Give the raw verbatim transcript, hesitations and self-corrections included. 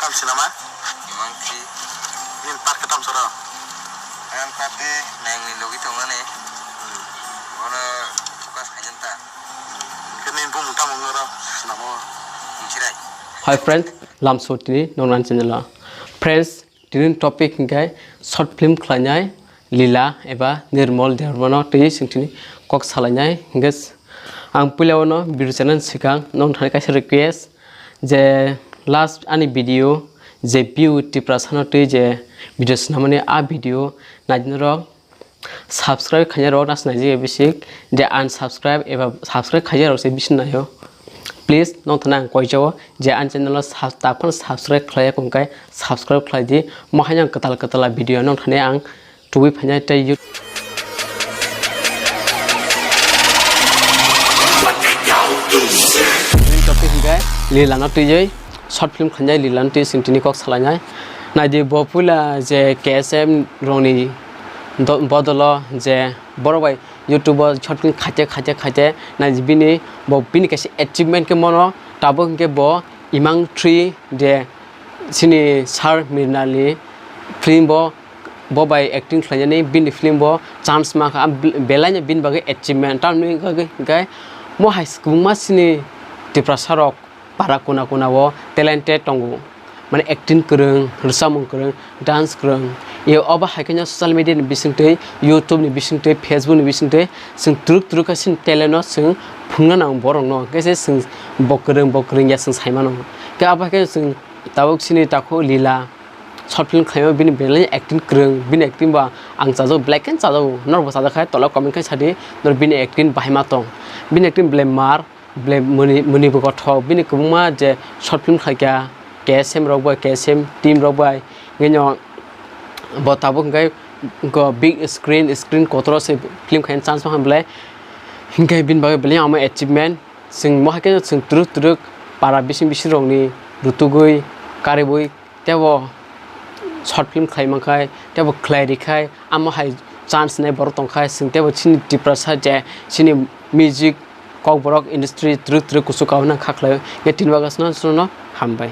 Sinama? Imang si. Nin park tam soro. Ang party nang ni logi tongani. Bono focus khainani ta. Kini bumung tamo ngoro sinamo. Michirai. Hi friends, lamso tini nongnan channel o. Friends, tini topic hingkai short film khlainai Lila eba Nirmal Debbarmano twi sing tini kok salainai hingke ang puila ono video channel sikang nong thani kaisa request je last ani video je Piu Tiprasano twi je video sinamani a video naidi norok subscribe khainai rok nas naijik bisik je unsubscribe eba subscribe khainai rok se bising naio. Please nong thani ang koijao je ani channel o sub-, taphano subscribe khlai kongkai subscribe khlai di. Mo haino ang kwtal kwtal video nong thani ang tubui phainai tei YouTube. Main topic hingke Lilano twijoi short film khanjai Lilano twi sing tini kok salainai. Naidi bo puila je K S M rongni do-, bodolo je borok bai YouTube o short film khaite khaite khaite naidi bini bo bini kaisa achievement khe mono tabuk hingke bo Imang three je sini Sir Mirnali film bo bo bai acting khlainani bini film bo chance mankha, am bel-, belai no bini bagwi achievement. Tamoni bagwi hwnkhe mo hai kwbangma chini Tiprasa rok para kona kona o talented tongo, mane acting kwrwng, rwchapmung kwrwng, dance kwrwng. Yo obo hai khe no social media ni bisingtwi, YouTube ni bisingtwi, Facebook ni bisingtwi chwng twrwk twrwk khe chini talent no chwng phunukna nango borok no, hwnkhe se chwng bo kwrwng bo kwrwng ya chwng sai mano. Khe abo hai khe chwng tabuk chini takhuk Lila short film khlaima bini belai acting kwrwng, bini acting ba ang chajago, belai khe chajago, norok bo chajak khe tola comment khe sadi, nor bini acting bahai ma tong, bini acting belai mar, belai muni, muni bo kothok, bini kwbangma je short film khlaikha, K S M rok bai, K S M team rok bai, hingke no bo tabuk hingke go big screen, screen kotor se film khaina chance mankha belai, hingke bini bagwi belai amo achievement, chwng mo hai khe chwng twrwk twrwk para bising bising rokni rutugwi, karibwi, tebo short film khlai mankhai, tebo khlai rikhai, amo hai chance nai borok tongkhai, chwng tebo chini Tiprasa je chini music kokborok industry twrwk twrwk kuchuk kahuna kha khlai, ye tin bagasno hambai.